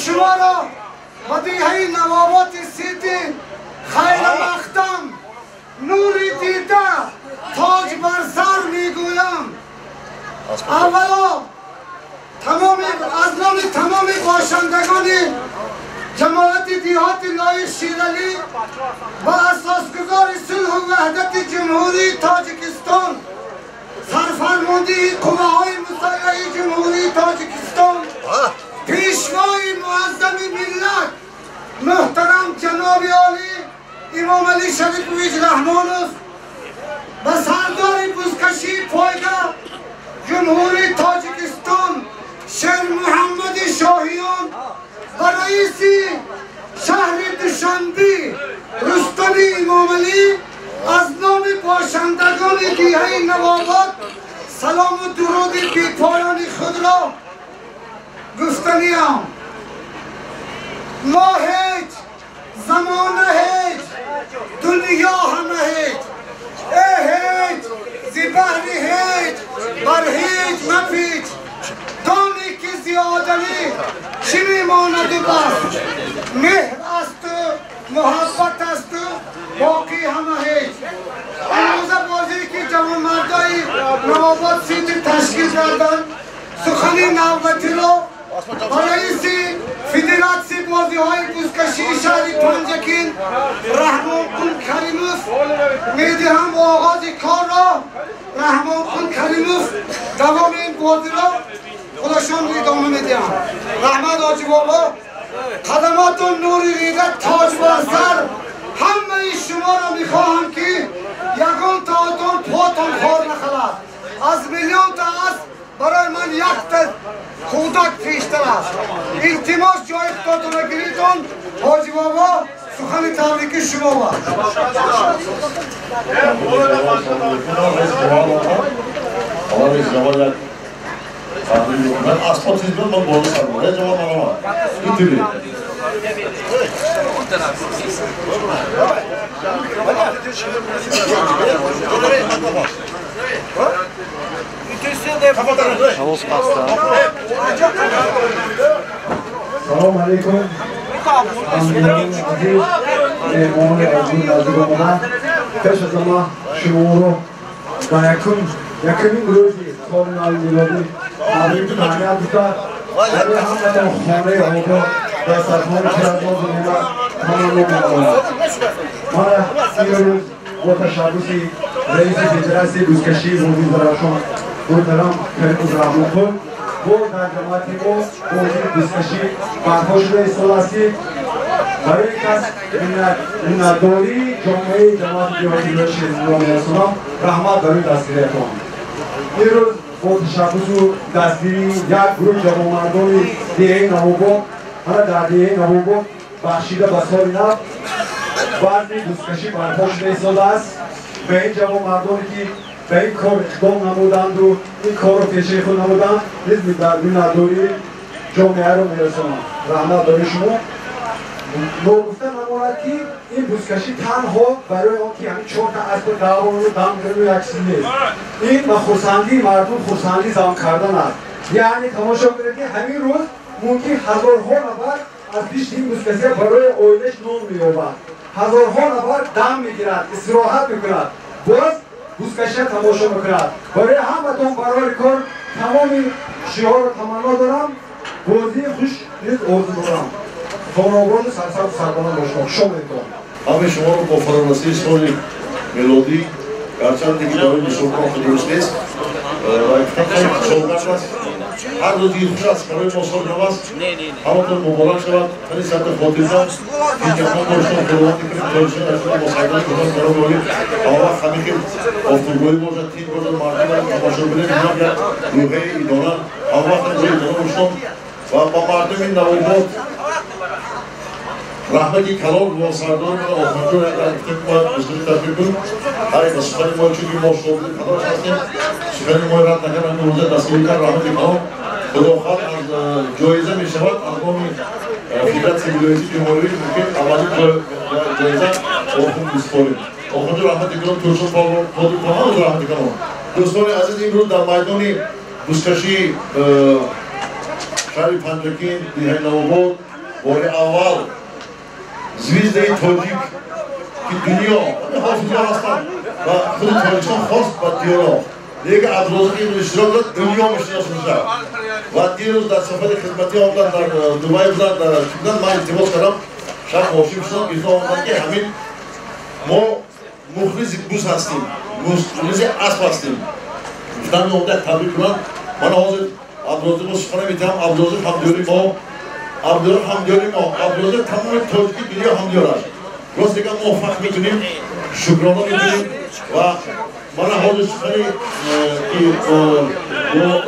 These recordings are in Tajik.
шуморо ба деҳаи Навободи Сити хайрамақдам, нури дида, тоҷ бар сар мегӯям. Аввало аз номи тамоми бошандагони ҷамоати деҳоти Лои Шералӣ ва асосгузори сулҳу ваҳдати Ҷумҳурии Тоҷикистон, сарфармондиҳи қувваҳои мусаллаҳи Ҷумҳурии Тоҷикистон, пешвои муаззами миллат муҳтарам ҷаноби олӣ Имомалӣ Шарипович Раҳмонов ва сардори бузкашии пойга Ҷумҳурии Тоҷикистон Шермуҳаммади Шоҳиён ва раиси шаҳри Душанбе Рустами Имомалӣ аз номи бошандагони деҳаи Навобод салому дуруди бепоёни худро гуфтаниам. Мо ҳеҷ, замона ҳеҷ, дунё ҳама ҳеҷ, э ҳеҷ, зи баҳри ҳеҷ, бар ҳеҷ мапеч, дони ки зиёдалӣ чӣ мемонаду бас, меҳр асту муҳаббат асту боқӣ ҳама ҳеҷ. Имрӯза бозие ки ҷавонмардои Навобод Сити ташкил карданд, сухани навбатиро ба раиси федератсияи бозиҳои бузкашии шаҳри Панҷакент Раҳмонқул Каримов медиҳам. Оғози корро Раҳмонқул Каримов давоми ин бозиро худашон идома медиҳанд. Раҳмат, Ҳоҷибобо, қадамотон нури дида, тоҷ бар сар. Ҳамаи шуморо мехоҳам ки ягон таотон потон хор нахалад. Аз миллионта асп барои ман якта кӯдак пештар аст. Илтимос, ҷои худотонро гиритон. Ҳоҷибобо, сухани табрикӣ шумо бад. Салом алейкум. Ҳамдиёрони азиз, меҳмонони азиз, наздик омада. Пеш аз ҳама шуморо ба якумин рӯзи соли нави милодӣ табрику таҳният гуфта, барои ҳаматон хонаи обод, дастархони пуразнозу неъмат таманно менамоям. Мана имрӯз бо ташаббуси раиси федератсияи бузкашии бозии Зарафшон муҳтарам Каримов Раҳмонқул бо дар ҷамоати мо бозии бузкашӣ барпо шуда истодааст ки барои кас миннатдории ҷомеаи ҷамоати деҳоти Лои Шералиро мерасонам. Раҳмат барои дастгириятон. Имрӯз бо ташаббусу дастгирии як гурӯҳ ҷавонмардони деҳаи Навобод, ҳана дар деҳаи Навобод бахшида ба соли нав базми бузкашӣ барпо шуда истодааст. Ба ин ҷавонмардоне ки ба ин кор иқдом намуданду ин корро пешаи худ намуданд, низ миннатдории ҷомеаро мерасонам. Раҳмат барои шумо. Ногуфта намонад ки ин бузкашӣ танҳо барои он ки ҳамин чорта аспо давону дам гирну як чиз нест. Ин ба хурсандии мардум хурсандӣ зам кардан аст. Яъне тамошо кунед ки ҳамин рӯз мумкин ҳазорҳо нафар аз пишти ин бузкашия барои оилаш нон меёбад, ҳазорҳо нафар дам мегирад, истироҳат мекунад, боз бузкашия тамошо мекунад. Барои ҳаматон барори кор тамоми хушиҳоро таманно дорам, бозии хуш низ орзу дорам. Хонободу сарсабзу сарбаланд бошед. Хуш омадедтон. Ҳамаи шуморо бо фарорасии соли мелодӣ, гарчанде ки барои мусулмон дуруст нест, солгард аст, ҳар рӯзи хуш аст, барои мо сол нав аст. Ҳаматон муборак шавад. Тани сарда хотирҷам, тинҷахон бошед, худованди кунем тоҷикистон дар шумо бо сардаи худо барои олӣ ҳама вақт ҳамин хел офтобгоҳӣ бошад, тинҷ бошад, мардум тамошо бинем, инам як рӯҳияи идона, ҳама вақт рӯҳияи идона бошед ва ба мардуми Навобод раҳмати калон бо сардори ман Охунҷон агар гуфтем бояд бузкашӣ ташкил кунем. Ҳай ба сухани мо, чунки мо шогирди падараш ҳастем, сухани мо рад накард, ҳамин рӯза дастгирӣ кард. Раҳмати калон. Худо хоҳад аз ҷоиза мешавад аз номи федератсияи вилоятии ҷумҳурӣ, мумкин аввалин ҷоиза Охун бисупорем. Охунҷон раҳмати калон, Турсун Қодир ҳамаро раҳмати калон. Дӯстони азиз, имрӯз дар майдони бузкашии Шаҳри Панҷакент, деҳаи Навобод бори аввал звездаи тоҷик, ки дунё ҳофизо ҳастанд ва худи Тоҷикистон хос ба диёро, лекин Абдурозиқ имрӯз иштирок дорад, дунё мешиносонда. Ва дирӯз дар сафари хизматӣ омаданд, дар Дубай буданд, дар чӣ буданд, ман илтимос кардам, шаб мошин шудам, гирифта омаданд, ки ҳамин мо мухлиси буз ҳастем, мухлиси асп ҳастем. Гуфтам омада табрик кунанд. Мана ҳозир Абдурозиқро сухан метиҳам. Абдурозиқ ҳамдиёри мо, Абдурозиқ ҳамдиёри мо, Абдурозиқ тамоми тоҷики дунё ҳамдиёр аст. Рост дигар мо фахр мекунем, шукрона мекунем. Ва мана ҳозир сухани ки бо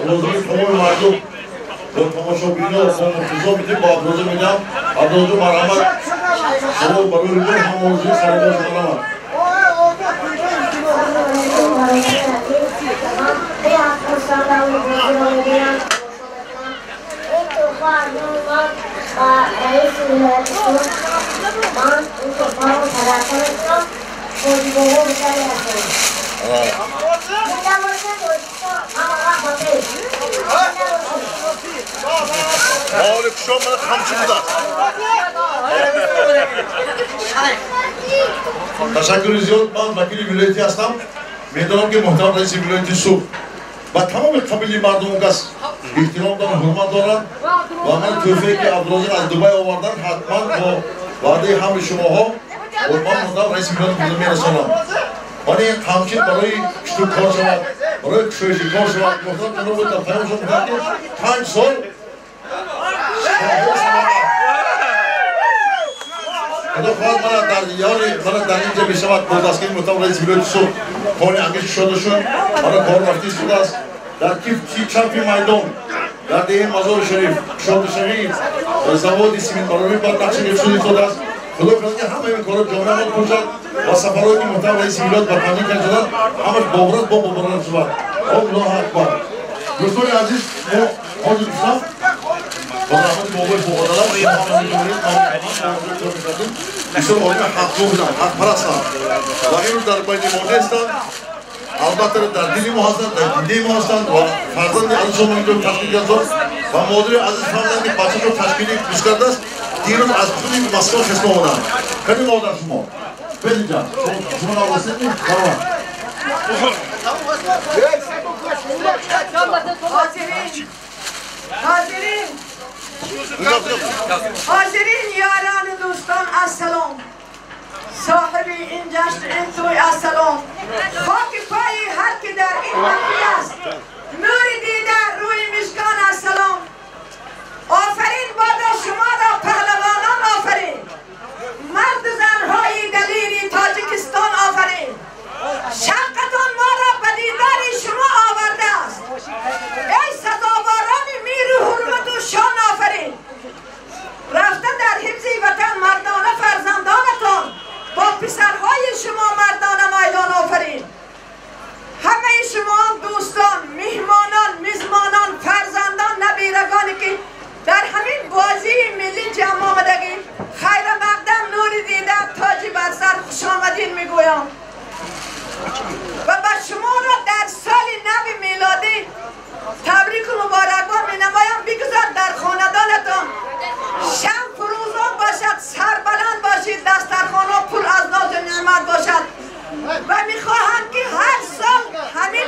розигии тамоми мардум, бо тамошобино, бо мухлисо метиҳем, бо Абдурозиқ медиҳам. Абдурозиқ, марҳамат, шумо барои рӯбои ҳаморозии саломат, марҳамат. Ташаккури зиёд. Ман вакили вилоятӣ ҳастам. Медонам, ки муҳтарам раиси вилояти Суғд ба тамоми қабили мардум кас эҳтиром доранд, ҳурмат доранд. Ва ман тӯҳфае, ки Абдурозиқ аз Дубай овардан, ҳатман бо ваъдаи ҳамри шумоҳо ман муҳтарам раиси вилоят мерасонам. Ман ин қамчин барои кишту кор шавад, барои кушоиши кор шавад. Муҳтарам ҷаноб дар паёмшон гуфтанд, ки 5 сол худо хоҳад мана дар ёри мана дар инҷа мешавад. Бо дастгири муҳтарам раиси вилояти Суғд кони ангиш кушода шуд, мана кор рафта истодааст. Дар кифти чапи майдон, дар деҳаи Мазори Шариф кушодашавии заводи симентбарорӣ ба нақша гирифта шуда истодааст. Худо кунад, ки ҳамаи ин корҳо ҷомеамон пӯшад ва сафарҳое, ки муҳтарам раиси вилоят ба Панҷакент шуданд, ҳамаш бобурат бо муборак шавад. Аллоҳу акбар. Дӯстони азиз, мо ҳозир гуфтам бо раҳмати бобои фоқадалам бисёр олими ҳақгӯ буданд, ҳақпарастанд ва имрӯз дар байни мо нестанд. Албатта, дар дили мо ҳастанд, дар дидаи мо ҳастанд. Ва фарзанди азизшон инҷо ташкил карданд ва модари азиз фарзанди бачашон ташкили гӯш кардааст. Дирӯз аз худи Москва хеста омаданд. Кани модар шумо? Бединҷа, шумо наврасед? Баромад. حاضرین، حاضرین، یاران، دوستان، السلام. صاحب این جشن، این توی، السلام. خاک پای هر که در این مخفی است، نور دیده روی مشکان، السلام. آفرین بادا شما را پهلوانان، آفرین. مرد زنهای دلیری تاجیکستان، آفرین. شرقتان ما را به دیدار شما آورده است. ای سزاواران میر و حرمت و شان، آفرین. رفته در حفظ وطن مردانه فرزندانتان، با پسرهای شما مردانه میدان، آفرین. همه شما دوستان، میهمانان، میزمانان، فرزندان، نبیرگانی که در همین بازی ملی جمع آمدگیم، خیر مقدم، نور دیده، تاجی بر سر، خوش آمدین میگویم. و به شما را در سال نو میلادی تبریک و مبارکباد می نمایم. بگذار در خاندانتان شم فروزان باشد، سربلند باشید، دسترخوانها پر از ناز و نعمت باشد. و میخواهم که هر سال همین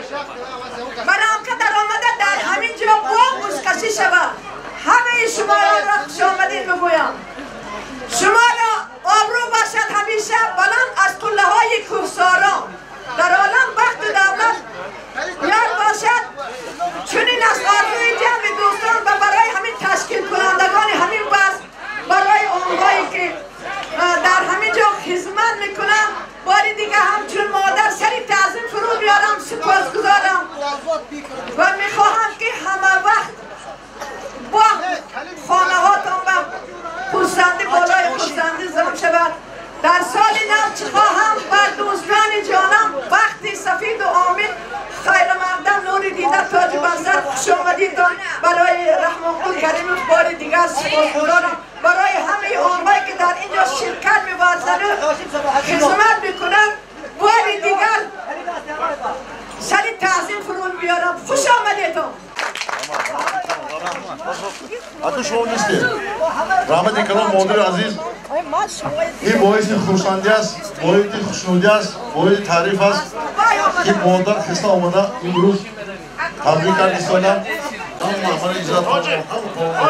برنامه در آمده در همین جا با بزکشی شود. همه شما را خوش آمدید بگویم. شما را آبرو باشد همیشه بلند از قله های کوهساران، در عالم بخت و دولت یار باشد. چنین از آرزوی جمع دوستان و برای همین تشکیل کنندگان همین بس، برای آنهایی که در همین جا خدمت میکنن، باری دیگه همچون مادر سری تعظیم فرو میارم، سپاسگزارم و میخواهم که همه وقت با خانه هاتان و خرسندی بالای خرسندی زم شود. در سال نو چه خواهم بر دوستان جانم وقتی سفید و آمین. خیر مقدم، نور دیده، تاج بر سر، خوش آمدید. برای رحمان کریم بار دیگر سپاسگزارم. برای همه آنهایی که در اینجا شرکت می‌ورزند خدمت میکنند، بار دیگر سری تعظیم فرو میارم. خوش آمدیتون. Аку шумо нестед. Раҳмати калон, модари азиз. Ин боиси хурсандӣ аст, боиси хушнудӣ аст, боиси таъриф аст, ки модар хиста омада имрӯз табрик кард истодам. Ҳам маҳфали иззат, ҳам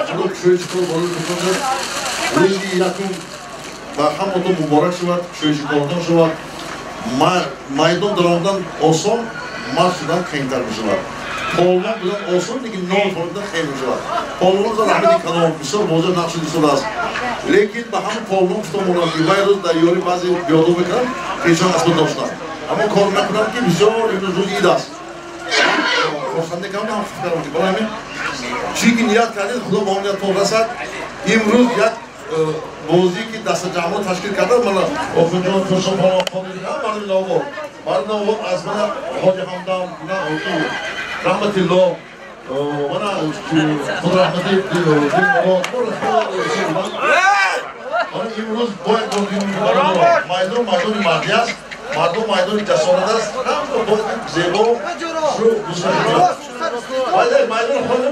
худо кушоиши кор болои бикунад. Рӯзи якум ба ҳаматон муборак шавад, кушоиши кортон шавад. Майдон даромадан осон, мард шудан қийинтар мешавад. Полвон будан осон, лекин нон хӯрдан хел мешавад. Полвон за раҳмати калон бисёр бозор нақши истодааст. Лекин ба ҳамон полвон гуфта монам, ки вай рӯз дар ёри баъзе биёдо мекунам, пешон асбо доштам. Аммо кор накунам, ки бисёр имрӯз рӯзи ид аст. Хурсандӣ кардам, ҳам фикр кардам, ки барои ҳамин чӣ ки ният кардед, Худо ба он ниятон расад. Имрӯз як бозӣ ки дастаҷамъро ташкил кардам, мана Охунҷон, Турсун Палвон, Қодир, мардуми Навобод, мардуми Навобод аз мана Ҳоҷи Ҳамдам, Раҳматилло, мана Худо раҳмати Дилмурод, имрӯз бояд майдон майдони мардӣ аст, мардум майдони ҷасорат аст, ҳамто бояд зебо шу густариш. Майдон хона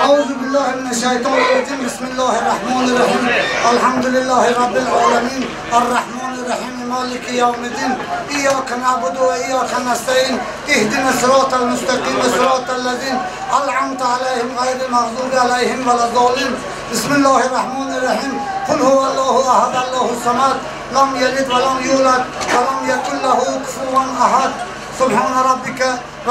أعوذ بالله من الشيطان الرجيم. بسم الله الرحمن الرحيم. الحمد لله رب العالمين الرحمن الرحيم مالك يوم الدين إياك نعبد وإياك نستعين اهدنا الصراط المستقيم صراط الذين أنعمت عليهم غير المغضوب عليهم ولا الضالين. بسم الله الرحمن الرحيم. قل هو الله أحد الله الصمد لم يلد ولم يولد ولم يكن له كفوا أحد. سبحان ربك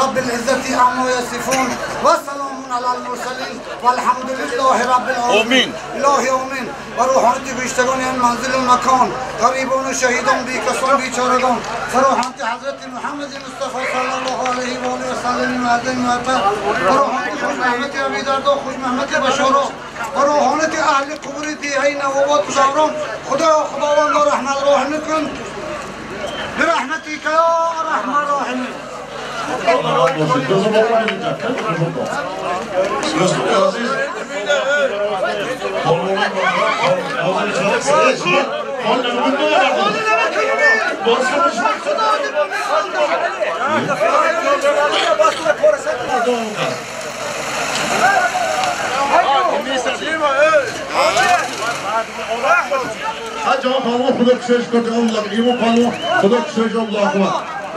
رب العزة عما يصفون وسلام على المرسلين والحمد لله رب العالمين. الهی آمین. و روحانیت گوشتگان این منزل و مکان، غریبان و شهیدان، بیکسان، بیچارگان، فروحانیت حضرت محمد مصطفی صلی الله علیه و آله و سلم مردم معطر، فروحانیت خوش محمد ابی دردا، خوش محمد بشارا، فروحانیت اهل قبور دیهی نوابات و دوران، خدا خداوند رحمت راحم کن برحمتك یا ارحم الراحمین.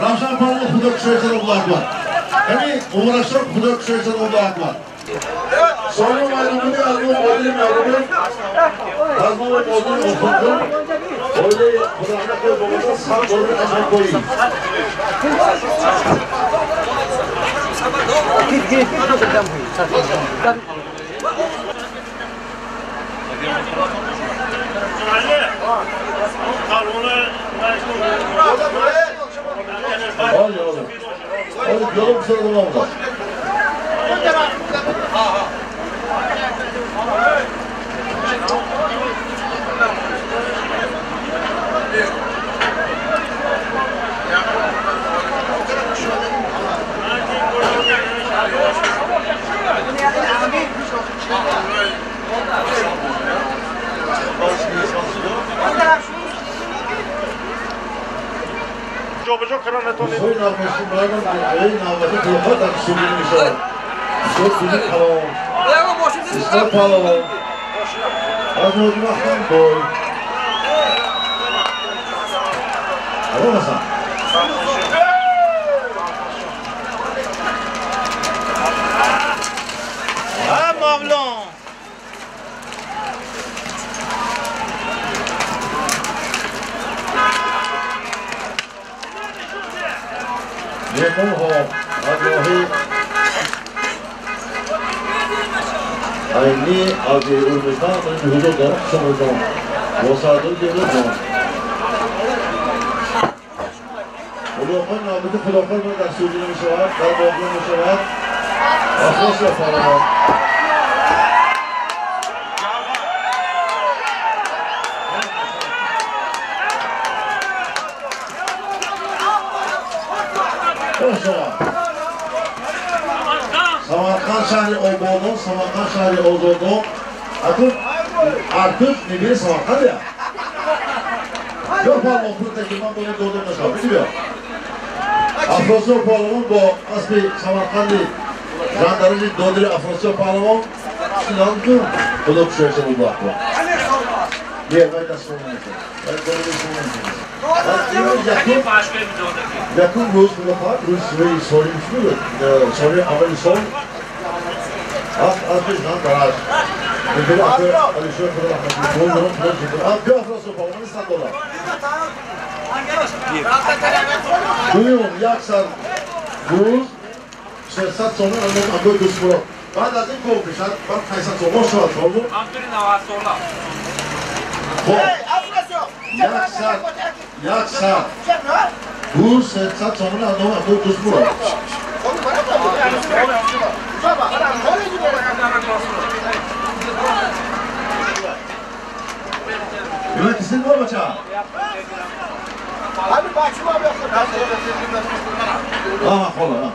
Равшан Палвон худо кушоиш Аллоҳу акбар. Яъне Умарашон худо кушоиш Аллоҳу акбар. Сони майдони аз мо оилаи меҳрубон, аз мо модари Охунҷон, оилаи Худо раҳмат бобо сар дори Асанкоӣ. Hadi oğlum. Hadi yolum kısa da var. جابجا کردن نتونید. بسیار ناخوشی برای این نوبتی دوخت در سوریه میشود. بسیار بزرگ پلوان. بسیار پلوان. از موجود وقتم بای. آقا مثلا. مولان. مهمانها همراهی عینی از ارمستان حضور دارم شما و سردار گردان خداخواه نابود خداخواه من در سوریه می شود در باقی می شود افراس یا فرمان Samarqand shahri Obodon, Samarqand shahri Ozodon. Akun Artur nebiri Samarqand ya. Yo'q, palvon pul takiman buni do'don nashab, bilmiyor. Афросиёб паҳлавон бо аспи Самарқанди жандарози додири Афросиёб паҳлавон шинонку худо кушояша Аллоҳ акбар. Не, вай дастон намекунад. Вай дастон намекунад. Якум рӯз худо хоҳад рӯзи сиваи соли шуд, соли аввали сол аспи жандараш. Дуюм як сар гуз 600 сомон андои дӯстмурод. Баъд аз ин гов мешавад, баъд 500 сомон шавад солу. Хоб, як сар гуз 600 сомон андои дӯстмурод. Юна кисил бо бача? Аҳа, хола.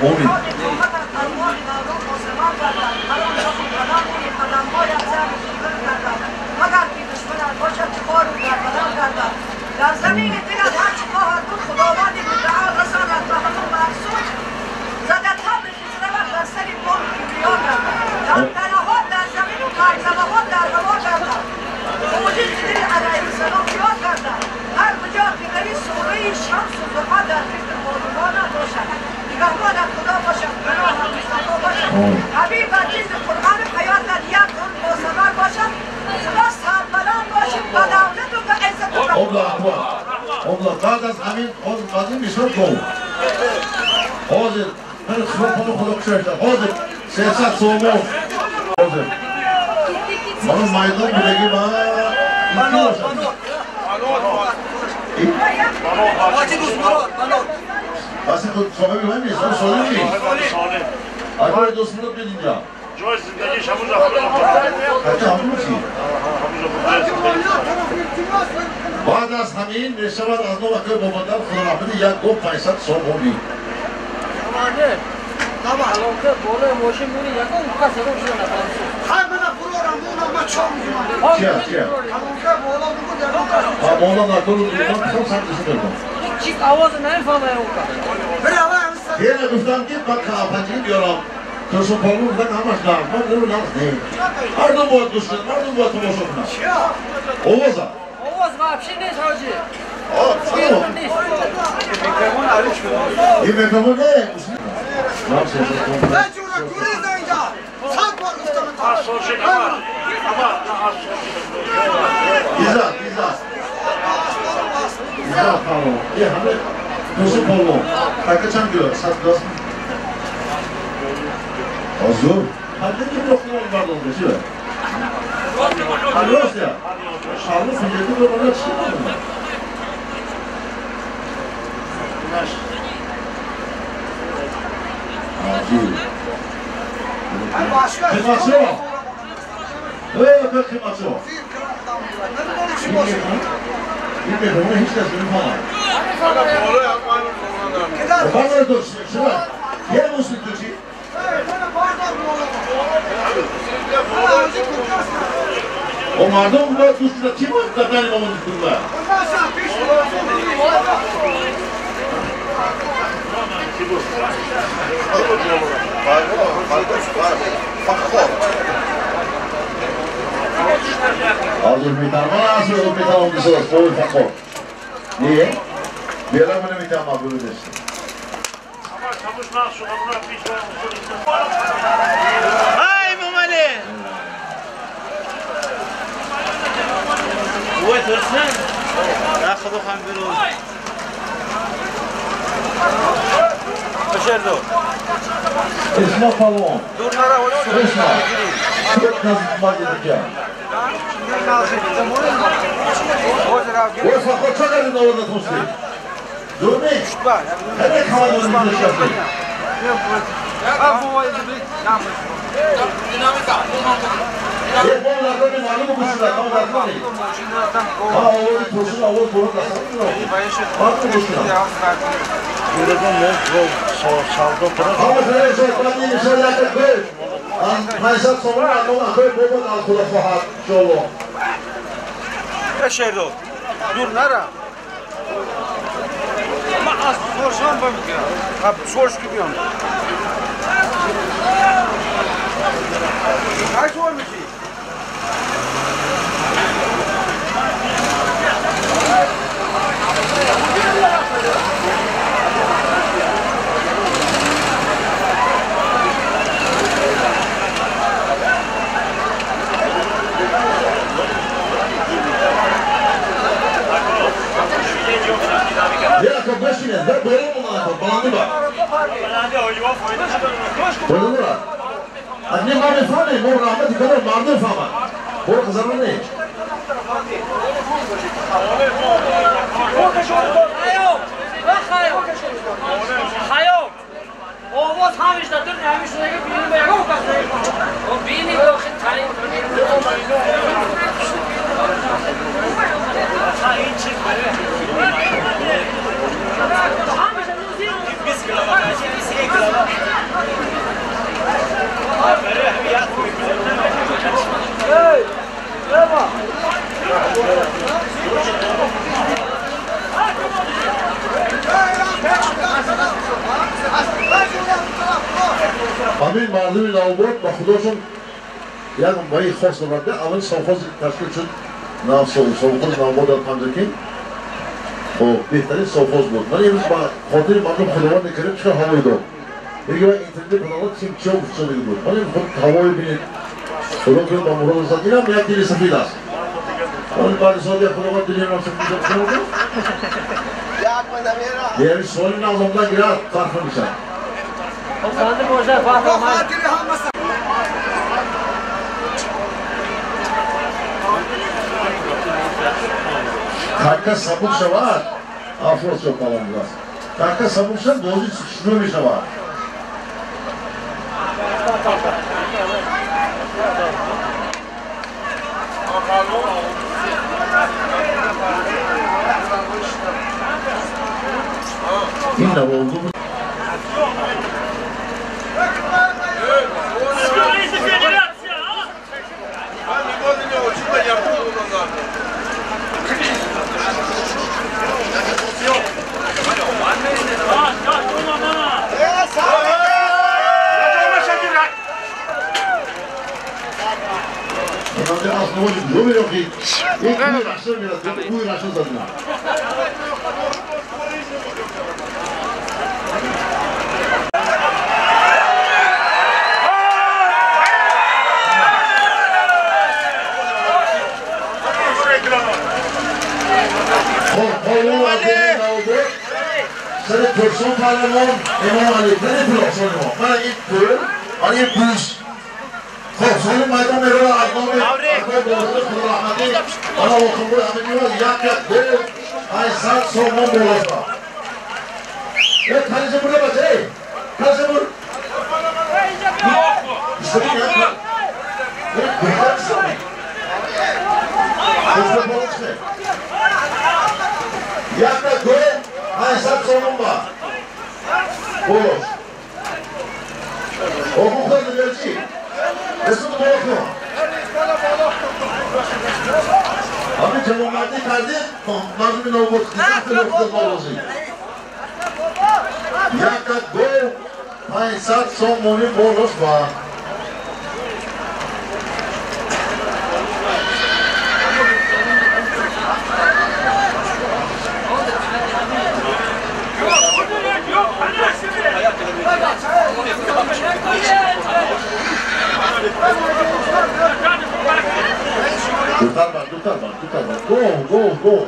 Омин. در زمین دلت هرچی خواهد بود خداوند متعال رساند به همون مقصود زده تبر خسروت بر سر بام کبریا کردند تنتنه‌ها در زمین و پرتوه‌ها در هوا کردند موجود دل علیه السلام یاد کردند هر کجا که روی سوره شمس و ضحی در فکر بانوان باشد نگهبانت خدا باشد پناهت مصطفی باشد حبیب عزیز قرآن حیاتت یک عمر با ثمر باشد خدا سربلند باشد با دولت و به عزت و الله اکبر. الله بعد از همین از این میشد گو. حاضر من خدا خدا کشته. حاضر 300 سومو. حاضر. من میدان بودگی ما. منور منور. اصلا خود صاحبی من نیست. من سالم نیست. اگر دوست مراد بیاد اینجا. جای زندگیش همونجا همونجا. حتی همون چی؟ بعد از همین میشود از نام اکای بابادر خدا رحمتی یک گفت 500 سومونی. چیه چیه؟ مولا نکن من سر داشتم. یه گفتم که با کافتی بیارم. توسو پالون بودن همش نرم. من درو نرم نه. مردم باید گوش کنن، مردم باید تماشا کنن. آوازا. آواز вообще نیست حاجی. این میکروفون نه. ایزاد ایزاد. ایزاد پالون. یه همه توسو پالون. تکه چند کیلو؟ 100 کیلو. Azur. Hadi ki doktor var oldu şu. Hallos ya. Şanlı sinirli de bana çıkmadı mı? Acil. Kıymatçı o. Evet, kıymatçı o. Bilmiyorum, onu hiç de söyleyeyim. Bana dur, şuna. Yer musun Türkçe? O مردم باید دوست داشت چی باید دادن امام دوست حاضر میترمان اصلا میترمان دوست داشت قول فقر نیه؟ بیرم من میترمان بودش های ماماله ناخذ خنبرون بشردو اسمه پالون اسمه çok nazik maddedik وفق چقدر نوازد توسی دومی هر کمان رو Dur nara. من از سرشان بمیگیرم. سرش که بیام. هر میشی؟ Ya بشینه در بالا بلندی با بالا برا اگه ما میفهمیم ما رحمتی کنه مردم فهمن برو خزانه نه آواز همیشه در همیشه دیگه بینی به یکم کس دیگه بینی داخل تعیین این چیز ҳамин мардуми Навобод ба худошон як мои хос дорад. Аввал совхоз ташкил шуд, совхоз Навобод дар Панҷакент. Хоб, беҳтарин совхоз буд. Ман имрӯз ба хотири мардум Худованди Карим чӣ қадр ҳавое дод. Яке ва интернет падарот чимчиё гуфтшудагӣ буд. Ман худ ҳавое бинед. Худо кунад ба мурод расад. Инам як дили сафид аст. Ман баъди соати Худованд дили инам сафид шуд. Яъне соли назомда гирад тарф мешавад. Кака сабук шавад, афрос шо калон аст. Кака сабук шавад, бозӣ шурӯъ мешавад. Ин наволду سر پرسون پهلوان امام علی نه پرسون ما من این پول آن این پوش خب سال میدان میره اقدام بازار خدا رحمتی آنها واقعا همه یک یک دو 800 سومون بالا یک خلیج بوده بچه خلیج بود یک دو 800 سومون با بالا حقوق دیگرچی رسول بالا همین جوامردی کردید مردم نوبت دیدن خود بازی یک دو 500 سومونی بالاش با دوتر بر گو گو گو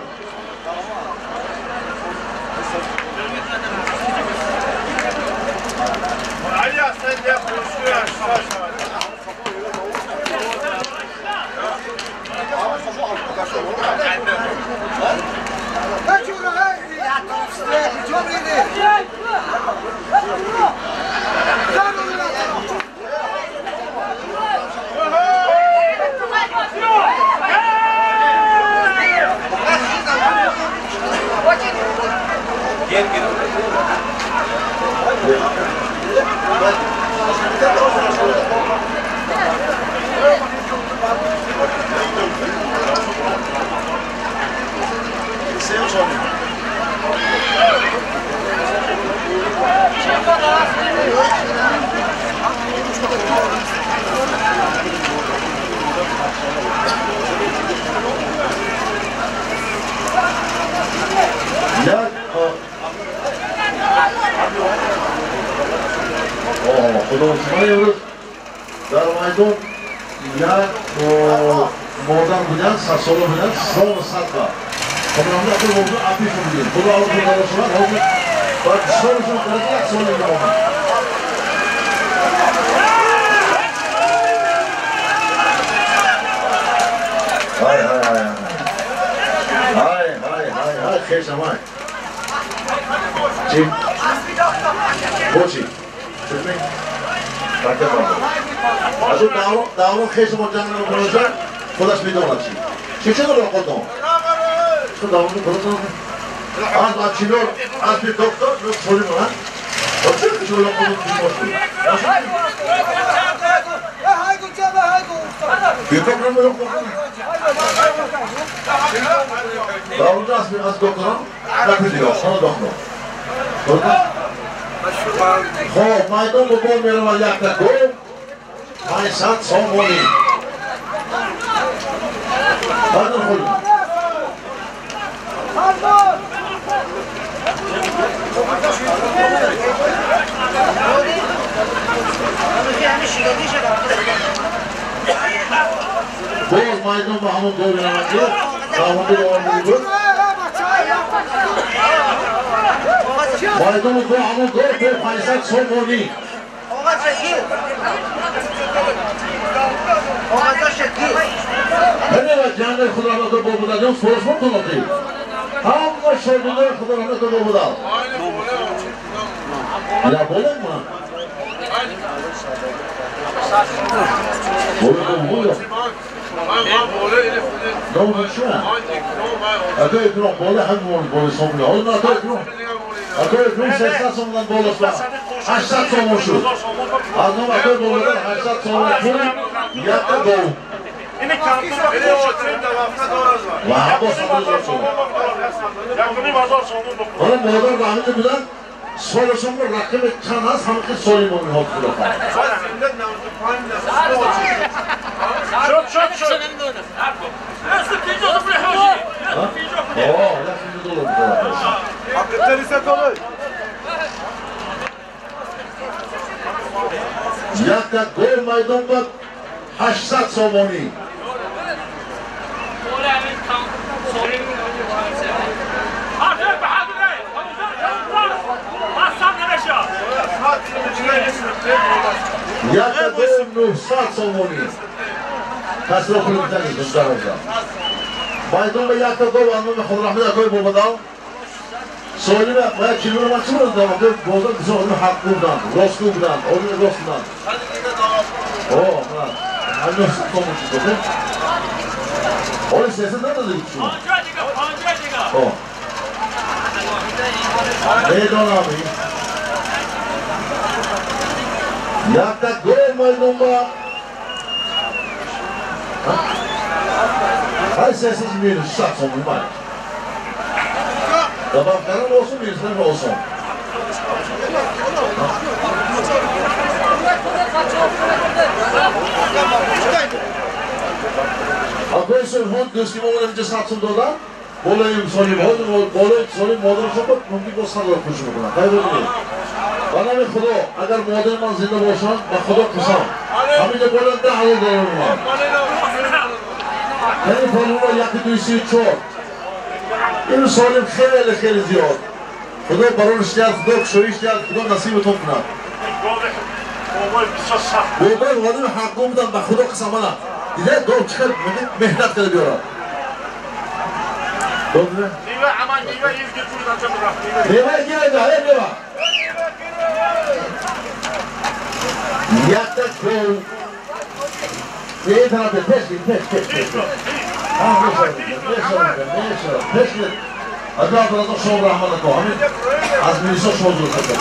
Худо ман имрӯз дар майдон як модар буданд, 100 сола буданд, соли 100 ба. Худо акл мавзӯъ апишон будем. Худо аллоҳ шавад, ҳозир ба солашон қариб як сол омад. Ҳай ҳай ҳай ҳай ҳай ҳай ҳай, хешам ҳай. Чӣ? Бо чӣ? Чӣ? Аз даврон хешам ҷанг намекунад, худаш медонад чӣ. Чӣ чӣ дорад? Чӣ даврон худаш аз ачилор аз би доктор солим ҳа? Чӣ чӣ худаш? Даврон аз докторам напидиё, хона доктор. Хоб, майдон бо бол меравад якта гол, 500 сомонӣ. Баъдан худ. Боз майдон ба ҳамон гол меравад ки давонда оварда буд. Майдон бо ҳамон гол бо 500 сомонӣ. Ҳамева ҷангаи худо бо будаҷон соришмон кунад. Ҳама шогирдои худо раҳмат бо будал. Я болем ма? Болем болем. Ному чӣ? Ако икром боле ҳам боле сомона. Ҳозир ако икром. Ако икром 600 сомондан болосла. 800 сомон шуд. Аз ном ако болодан 800 сомон пул якта гол. Ва боз сомон. Ҳоло модар раҳмати буданд, солашонро рақами чанд ҳаст, ҳамаки соли мо меҳод худо хоҳад. Шуд, шуд, шуд. О, доллар. Якта гол майдон ба 800 сомонӣ. Якта гол 900 сомонӣ. Касро пул битанед дӯстараза. Майдон ба якта гол анноми Худо раҳмат акои бобадал. Солима ва килоро ман чӣ будам? Бозор бисёр одами ҳаққу буданд, ростгӯ буданд, одами рост буданд. О, мана, 900 сомон шуд, окей? Оли 300 надодед шумо? О. Медонам. Якта гол майдон ба ҳай 300 минус 600 сомон май. Добав кардан осон, минус кардан осон. Акои соҳиб дӯсти мо инҷа 100 сом доданд, болои солим ҳозир болои солим модарашон буд, мумкин боз 100 доллар пулш мекунад. Хайр бибинед. Ба номи Худо, агар модари ман зинда бошанд, ба Худо қасам. Ҳаминҷа болои 10,000 доллар омад. Яъне полуро 1 2 3 4. Ин солим хеле хеле зиёд. Худо барорш диҳад, Худо кушоиш диҳад, Худо насибатон кунад. Бобои одами ҳаққо буданд, ба Худо қасам мана. Дидед гов чӣ қадр меҳнат карда биёрад. Мева гиред, ҳай мева. Якта гов. Ин тараф пеш пеш пеш пеш. Пеш пеш. Аз Абдураззоқ шом раҳмат ако. Ҳамин аз милисо шумо зур хатар.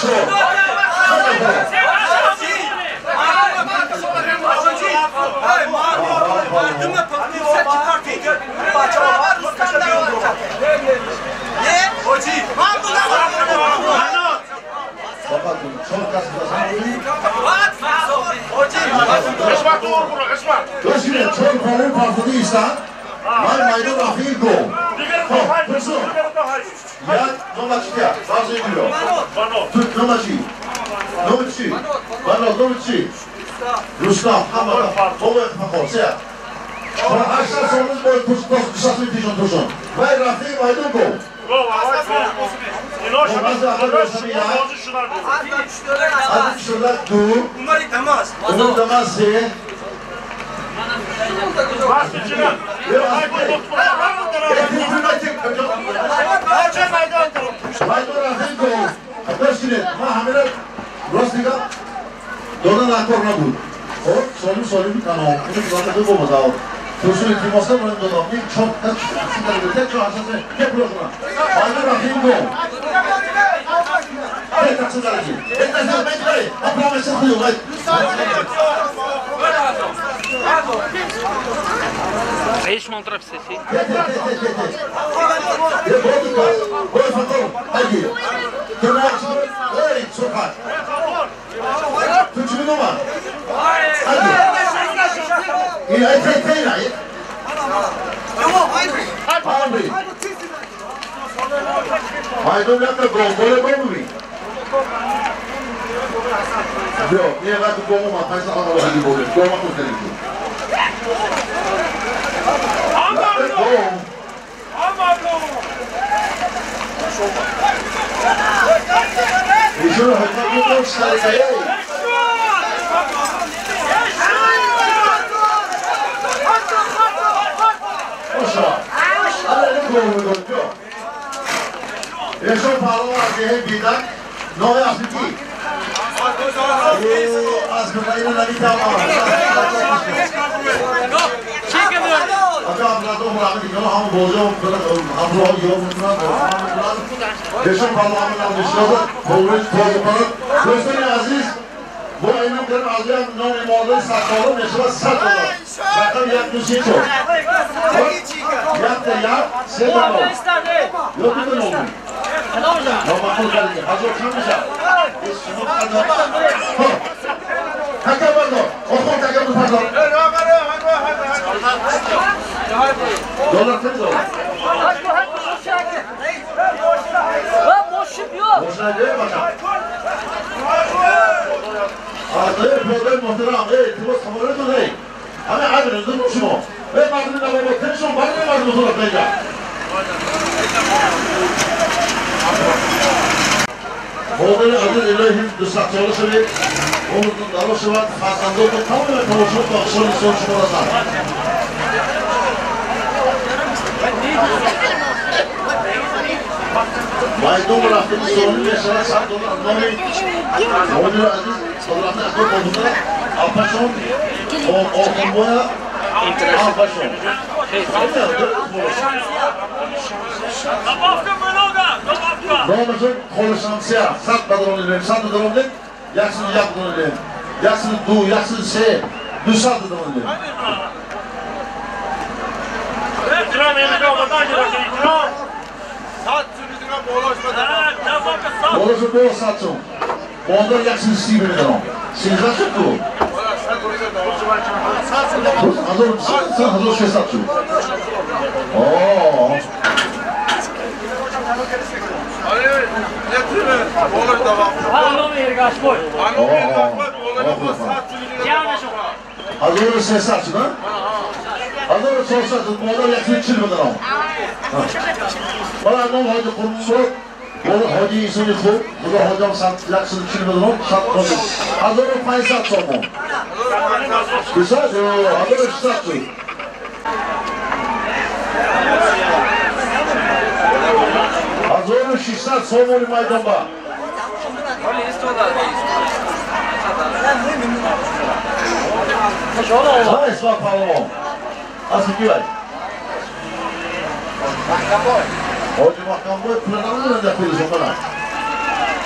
4. Rustam,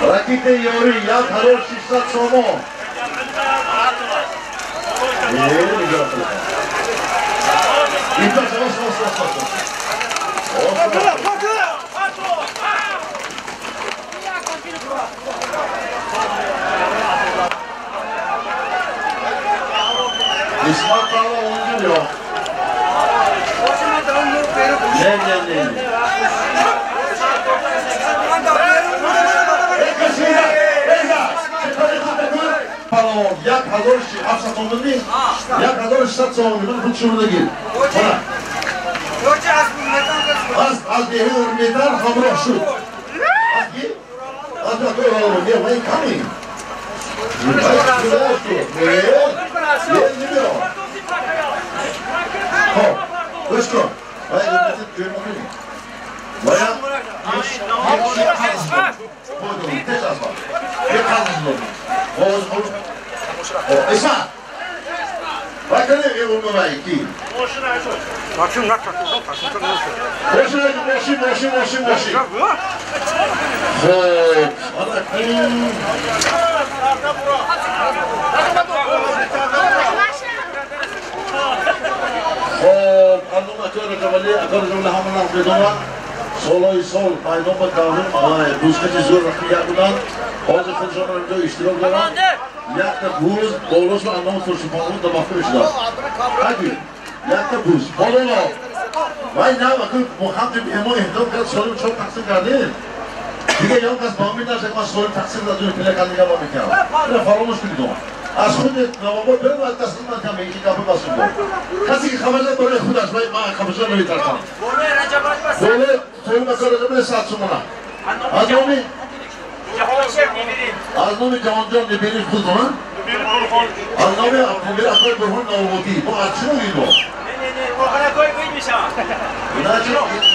Ракети ёрӣ 1600 сомон. İsmat Dağlı 10 yok. Ne. Палавон 1700 сомон нест? 1600 сомон ман худ шумо нагир. Аз деҳи Урметан ҳамроҳ шуд. Аз ки? Аз акои Палавон. Не, вай ками. Хоб, гӯш кун. Вай вай Исмат! Вай кане вай ки? Мошин. Хоб, ана кун. Хоб, анум акор ҷавали, акор ҷавали ҳама нақд медонанд. Солҳои сол пайдо ба даврум бузкати зӯр рақиб буданд. Ҳозир худшон инҷо иштирок доранд. Якта буз болошу анном Турсунпалвон дамахта мешудааст. Ҳаги, якта буз. Бололо. Вай нав акӯ муҳаммад меҳмон эҳтиром кард, солим чор тақсим кардем. Дигар ягон кас ба умед нашад, ман солим тақсим аз пила кардига ма мекардам. Ина фаромӯш кунед. Аз худ навобод берам аз дасти ман кам ки гапи басум буд. Касе ки хабар дорад барои худаш, вай ман хабаршуда наметарсам. Болои солим акор Раҷабали 100 сомона. Аз номи Ҷаҳонҷон Небериш худтон, аз номи Абдумир акои Бурҳон Навободӣ. Мо аз чӣ мегӯем мо?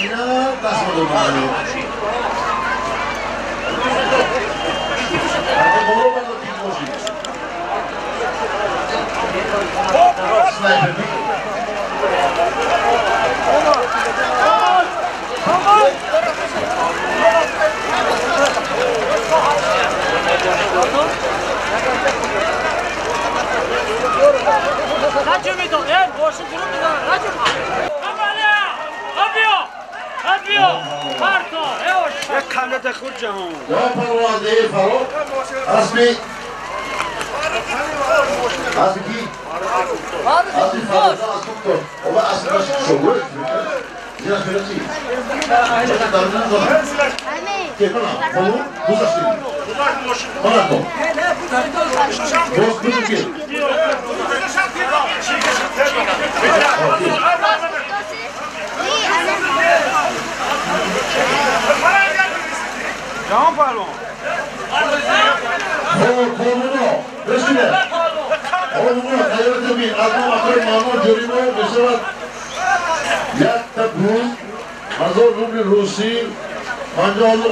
Ина даст медодам. Боло бардор ки бошӣ. Снайпер.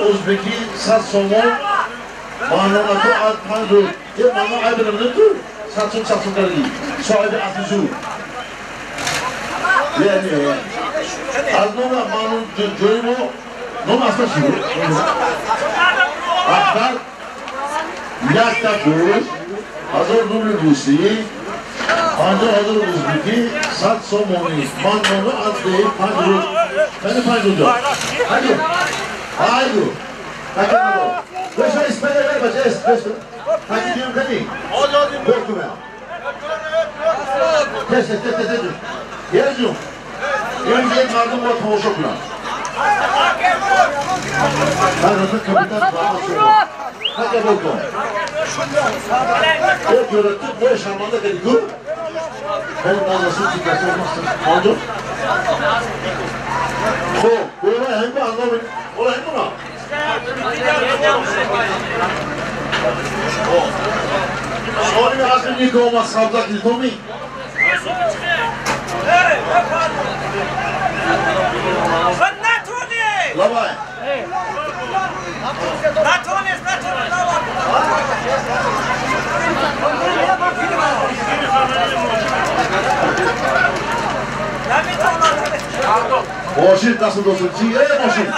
Ӯзбекӣ 100 сомон маънонако аз 5 рӯз е маъно айб намедонӣ ту 100 сом 100 сом кардӣ соҳиби асли зур не аз номи маъно ҷои мо ном аслаш чӣ буд Ахтар якта буз 1000 рубли русӣ 50,000 ӯзбекӣ 100 сомонӣ маъноно аз деҳи 5 рӯз кани 5 рӯз ҳайду Haydi. Takip Beş ismene ver baca es beş. Takip diyorum kani. Korkma. Test test test test. Yercum. Yercum mardım var tamaşa kıran. Ben kapitan bağlı. Hadi bakalım. O öğretti bu eşarmanda dedi gör. Ben nasıl dikkatli olmazsın. Anladın? Хоб, болай ҳамба анном болай ҳамба. Солими асли никома сабзак нитоми. Лавай. Мошин даст досун. Чи? Мошин.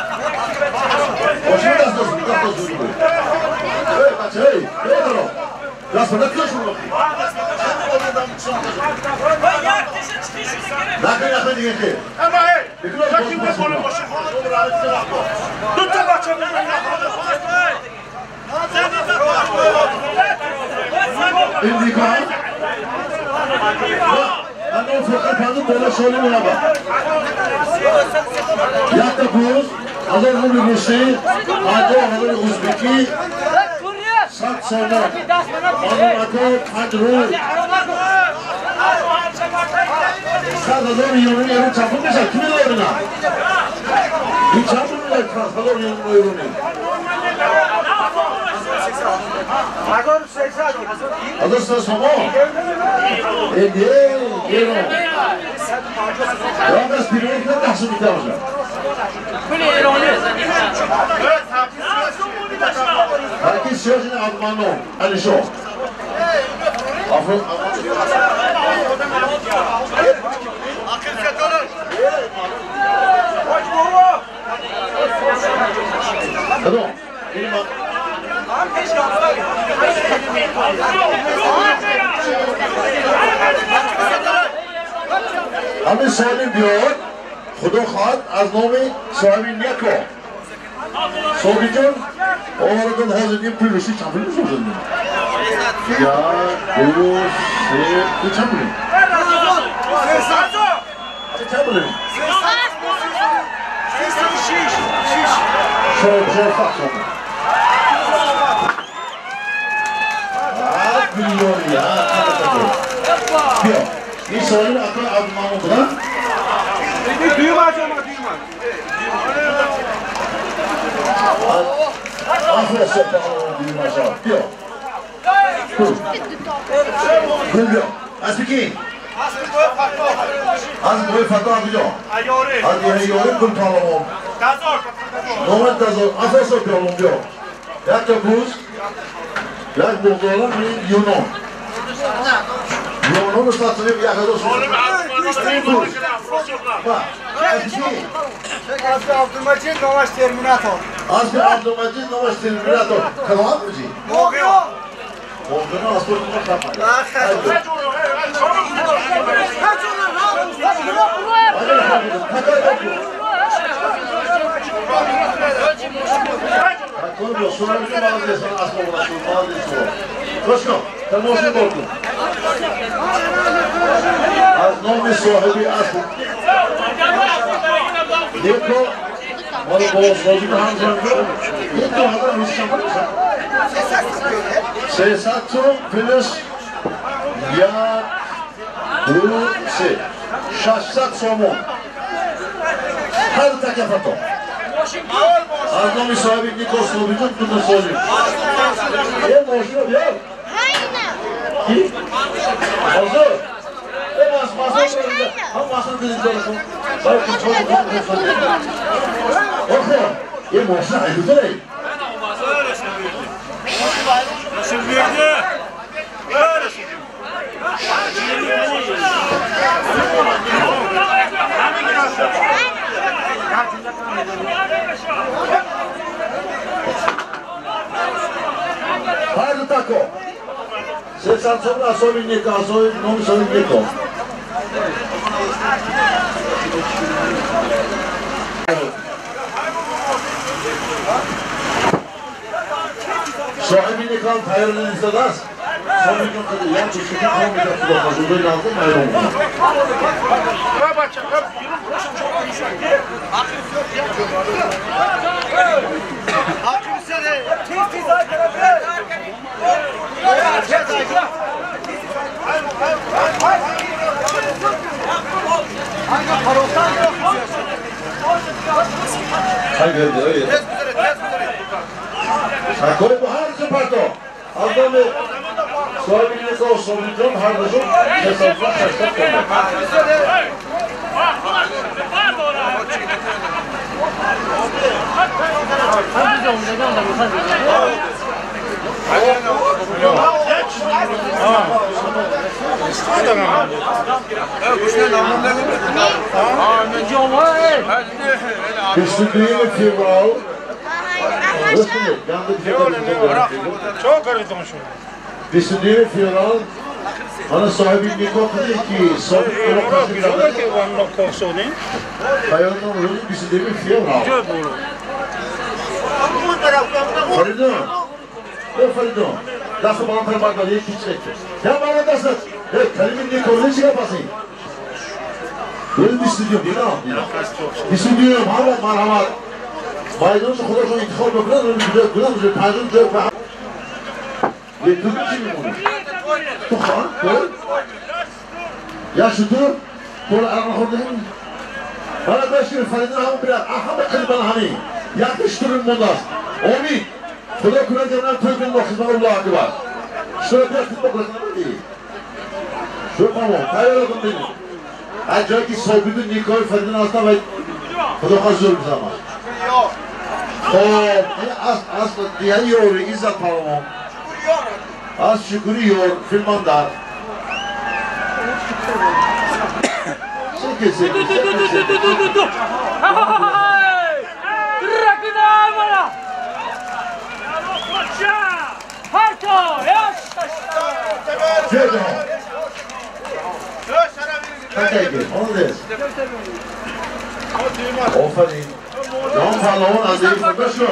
Мошин даст досун, даст досун. خیلی دیگه خیر. اما ای یکی بالا باشه دو تا بچه این دیگه من فقط پندو بالا سالی مربع یک تا پوز هزار روبل روسی 50,000 ازبکی 100 سومان آنو 5 روبل 100,000 یورو یورو چند پول میشه؟ کی میدونه اینا؟ این چند پول میشه؟ 100,000 یورو 1300 سومان گرون رام از پیرونی که تحصیل می‌کنه باشه هرکی سیاسی عدمانو علیشو همین سالی بیاد خدا خواهد از نام صاحب نیکو صاحبی جان آوردن حاضر این پول رسی چند پول می‌سازن؟ یک دو سه این چند پولی؟ چند پولی؟ 400 تومن میلیون یا بیا این سالی اقای عبدالمامون بودن؟ آخر صبح دیوماجا بیا گل بیا از بکی؟ از بوی فتاح بیا از یاره گل پالامون نومت دزار آخر صبح پالامون بیا یک تا گوز یک بغدادان یونان یونان رو ساتنیم یک هزار از عبدالمجید نامش ترمیناتور از عبدالمجید نامش ترمیناتور کلام بجی؟ موقع موقع از تو از نام صاحبی اسب دیکو مال بازسازی به هم زنگو یک دو هزار 300 توم پلس یک دو سه 600 سومون هر تک فتو از نام صاحبی نیکو صاحبی جون تو سازی یه ماشین رو بیار کی؟ حاضر یه ماشین عیدوتره هر دو تاکو 300 سومن اصابی نیکو اصابی نام صاحبی نیکو صاحبی نیکان تاییر نیستاد است صاحبی جون قدر یک چیزی که خواهم می‌کرد خدا خواهد لازم معلوم تکای با هر دو پرتا از نام صاحبی نیکا و صاحبی جان هر دو جون 680 تومن 22 فوریه 22 فوریه Мана соҳиби никоҳ ки соҳиби Паёнам рӯзи 22 феврал. Фаридун, э Фаридун, даст баландтар бардор, як кичик. Я бала дастат. Э, калими никоҳ чи гап аст? Рӯзи 22 динам. 22 ҳама марҳамат. Майдонча худашон интихоб мекунанд, рӯзи кунанд, рӯзи панҷум ҷой ба Е, ту чӣ мемонӣ? Ту хон, ту? Я шутур? Ту арақ хӯрдӣ? Мана башир Фаридун ҳамон бирад, ҳама қилбан ҳамин. Якта шутурим мондааст. Омид. Худо кунад ки ман тӯй кунам бо хизмат Аллоҳ акбар. Шутур бия хизмат кунам. Шутур памон, тайёр кун бинед. Аз ҷое ки собиду никоҳи Фаридун ҳастам ва Худо хоҳад зур бизанад. Хоб, ин аз дияни ёри Иззат паҳлавон. Аз шукри ёр филмандар. Ду. Офарин. Ҷон паҳлавон аз деҳи худашо.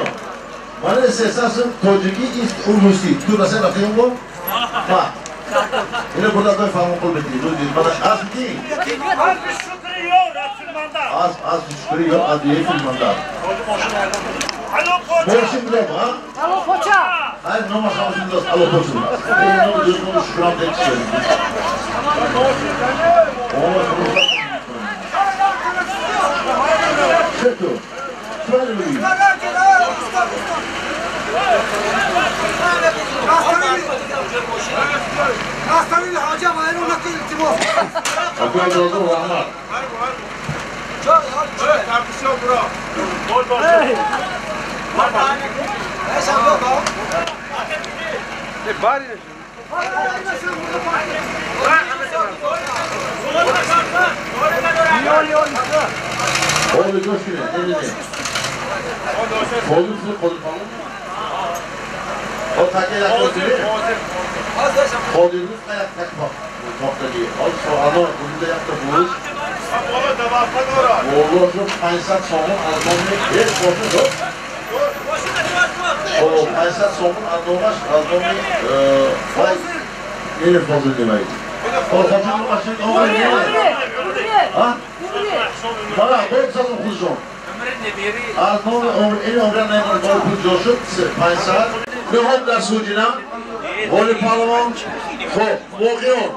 Ман эҳсосам тоҷикӣ ист русӣ. Ту расай рафтем бо? Ма. Ино бурда той фармон қул бетӣ. Рӯзи мана аз ки? Аз шукри ёр аз деҳи филмандар. Мошин билем, ҳа? Ало поча. Ай номаш ҳамашин билас, ало поча билас. Эй номи дӯстмону шукрам дек чиз. Чето? Чуани мегӯӣ? Акои Абдулазиз раҳмат. Оли гӯш кунед, не, не, не. Қодир шуд, Қодир паҳлавон? О, таке як қодир? Қодир рӯз як так тохтагӣ. Ҳоз соано ҳудуда якта буз. Боло шуд 500 сомон аз номи ҳеҷ бошад дод. О, 500 сомон аз номаш, аз номи вай не фозил немаид. О, фозил номаш омад не. А? Мана, бо сазон худшон. Аз номи умр, ин умра намон бо пул ҷо шуд 500. Мехоҳам дар суҷина Ғолиб паҳлавон, хоб, воқеон.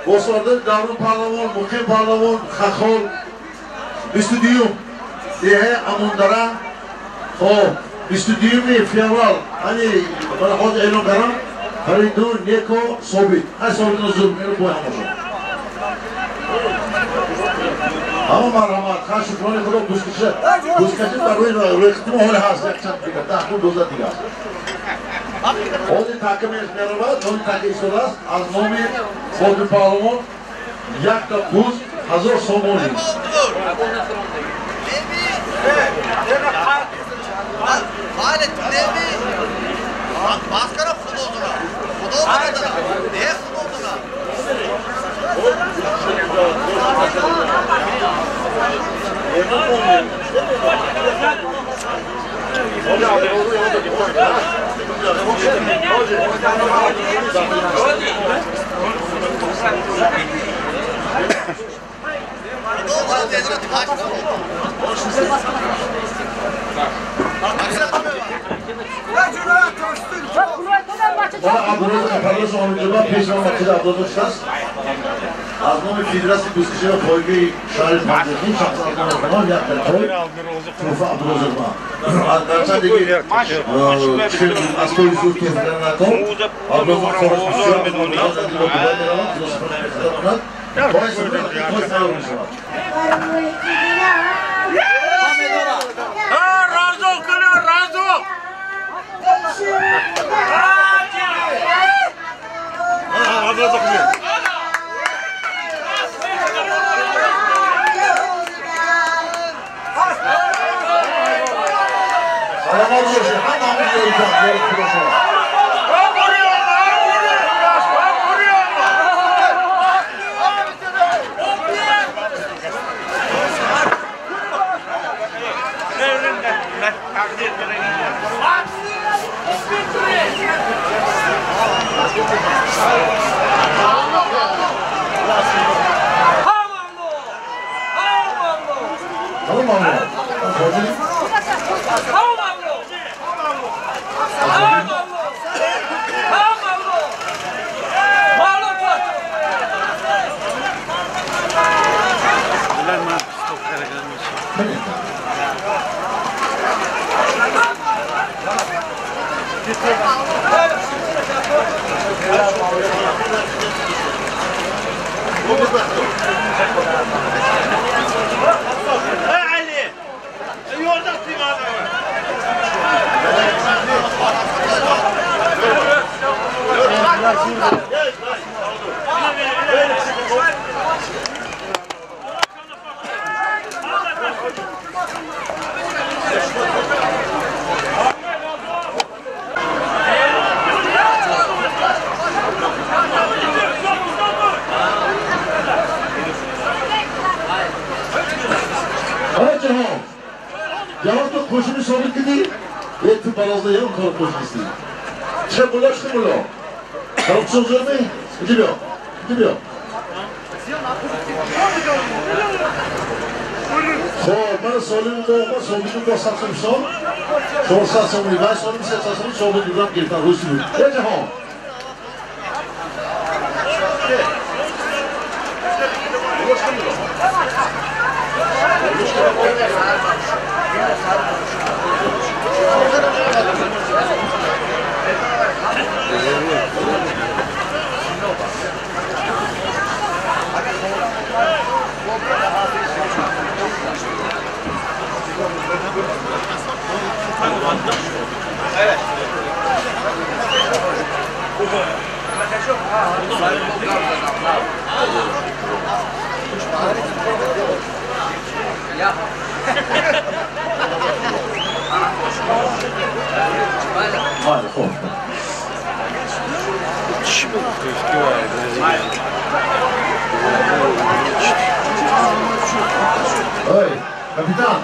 Босорда Даврон паҳлавон, Муқим паҳлавон, Хахол 22 деҳаи Амондара. Хоб, 22 феврал, ани мана ҳозир эълон кардам. Фаридун Неко Собит. Ҳар Собитро зур меро бо ҳамошон. Ҳама марҳамат, ха шукрони худо бузкаша. Бузкаша дар рӯи рӯйхати мо ҳоле ҳаст, якчанд дигар, даҳ дувоздаҳ дигар аст. Ҳозир така меравад, ҳозир така истодааст аз номи Фодил паҳлавон якта буз 1000 сомонӣ. Мана Абдурозиқ Парвоз Омидова пешвои мақсуди Абдурозиқ шудааст. Аз номи Федератсияи бузкашӣ ва пойгаи шаҳри Панҷакент шахсан аз номи худам як той тӯҳфа Абдурозиқ ма. Аз гарчанде ки аз тои зуд тӯҳфа накун, Абдурозиқ кораш бисёр меравад, Худо субҳонаҳу ва таъоло боис той тайёр мешавад. Саломат бошед, ҳама ҳамин ёрикон, ёри худо шумо. Мавло. Ҳозир. Ҳа Мавло. Ҳа Мавло. Ҳа Мавло. Мавло патро. Qo'shini sobit kidi, etti balozda ham qilib qo'shilsin. Chiqib bo'lar, chiqib bo'lar. Qilib so'zlarni, gidiyor. Gidiyor. Xo'p, mana solim bo'g'ma, solim bo'satsin son. 400 сомонӣ, вай солим 300 сомонӣ, собит дудам гирифтан рӯси буд. Эй ҷаҳон. Ой, капитан!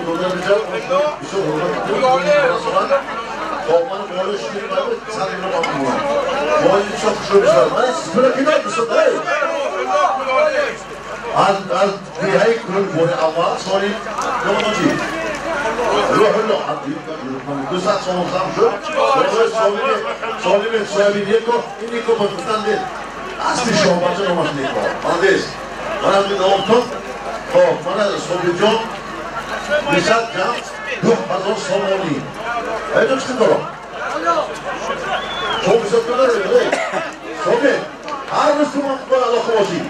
дода мешавад, бисёр ҳурмат мекунем. Хоб, ман болои шумо мебарам, сар инро ман мемонам. Бозӣ бисёр хушрӯ мешавад. Ман сипура кидод бисёр дай. Аз деҳаи Кулул бори аввал соли номаҷи Рӯҳулло 200 сомон зам шуд. Солими соҳиби неко, ин неко ба гуфтан нест. Асли шоҳбача номаш неко. Молодец. Ман аз ин давом тон. Хоб, ман аз Собиҷон 200 ҷамъ 2000 сомонӣ. Эй, чӣ дорам? Шумо бисёр кунад, эй. Собит, ҳар рӯз ту ман бо алоқа бошӣ.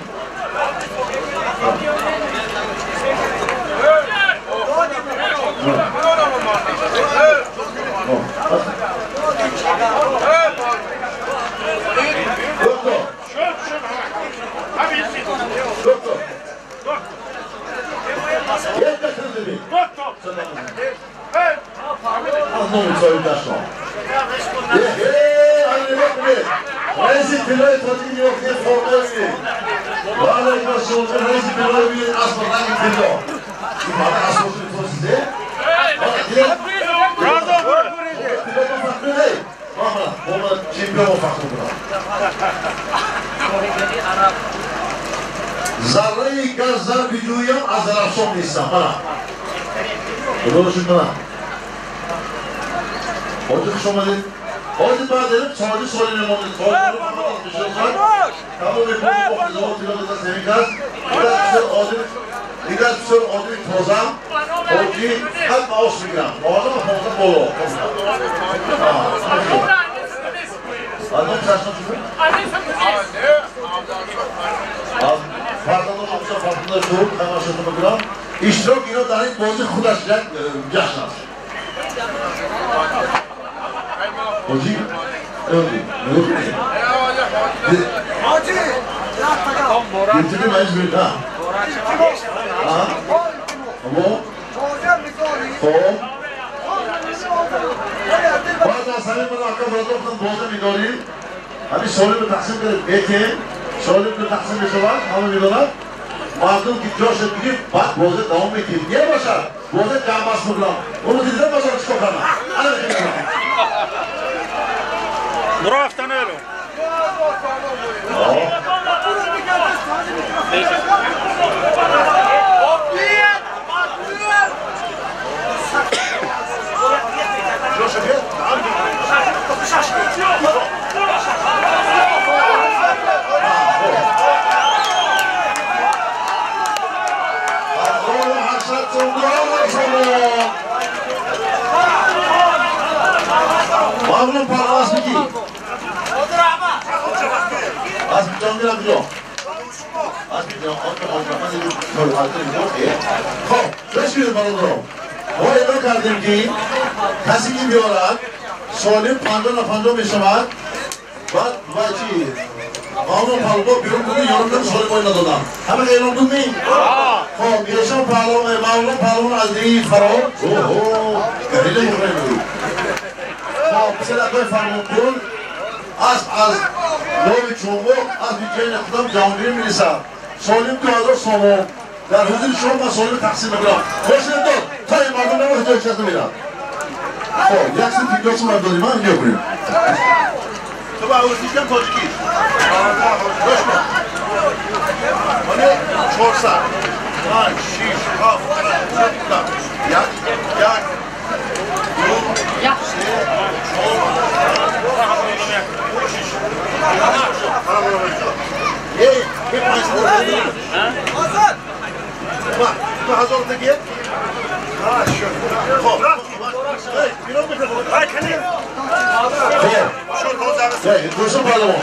رئیس طلای تاجیک نیوفته فرمای می‌بینید. وعلیکم السلام. رئیس طلای می‌بینید اسب رنگ طلا. این ماده اسب توسیده. Зарраи газ зар биҷӯям аз Зарафшон нестам. Мана. Худоро шукр мана. Ҳоҷи хуш омадед. ҳоҷи баъд соли соли мемонед. Тамоми дигар бисёр одами тозам. Ҳоҷи ҳад маош мегирам. Маошам 15 боло. Одам чашма чӣ? Фарзандон бисёр фарзандои хуб тамошо мекунам. Иштирок ино дар ин бозӣ худаш як ҷашн аст. Ҳоҷи Ҳоҷи баъд аз ҳамин ман ака бародарам бозӣ медорем. Ҳамин солимро тақсим кардем. Этем солимро тақсим мешавад, ҳама медонад. Мардум ки ҷоша гирифт, баъд бозӣ давом медиҳем. Небошад, бозӣ ҷамъбаст мекунам. Оно дида бошад чикор кардам. Ана мекунам. Рафтанело. Мавлон парвоз мегӣ. Аз ҷонгир абдулло. Аз хоб, беширед бародарон. Мо эълон кардем ки касе ки биёрад солим 50 на 50 мешавад. Баъд ва чи? Мавлон паҳлавон берун буд, ёрам солим ой надодам. Ҳама эълон буд ми? Хоб, Миршон паҳлавон, Мавлон паҳлавон аз деҳи Фарор. Оҳо, гарила мехӯрем. Хоб, писаракҳои Фармонкул асп аз номи Чунғоқ, асби ҷайни худам Ҷаҳонгир мирисад. Солим 2000 сомон. Дар ҳузури шумо ман солим тақсим мекунам. Бошед дод, то ин мардум намоҳ ҷои чиз намерад. Хоб, 150 сомон додем, ман мекунем. Ту ба ӯзбекам тоҷикӣ. Гӯш кун. Мане 400. 5, 6, 7, 8, 1, 1, 2, 3, 4, 5, 6. Ey, 2000 تگه؟ خب دوستان پهلوان.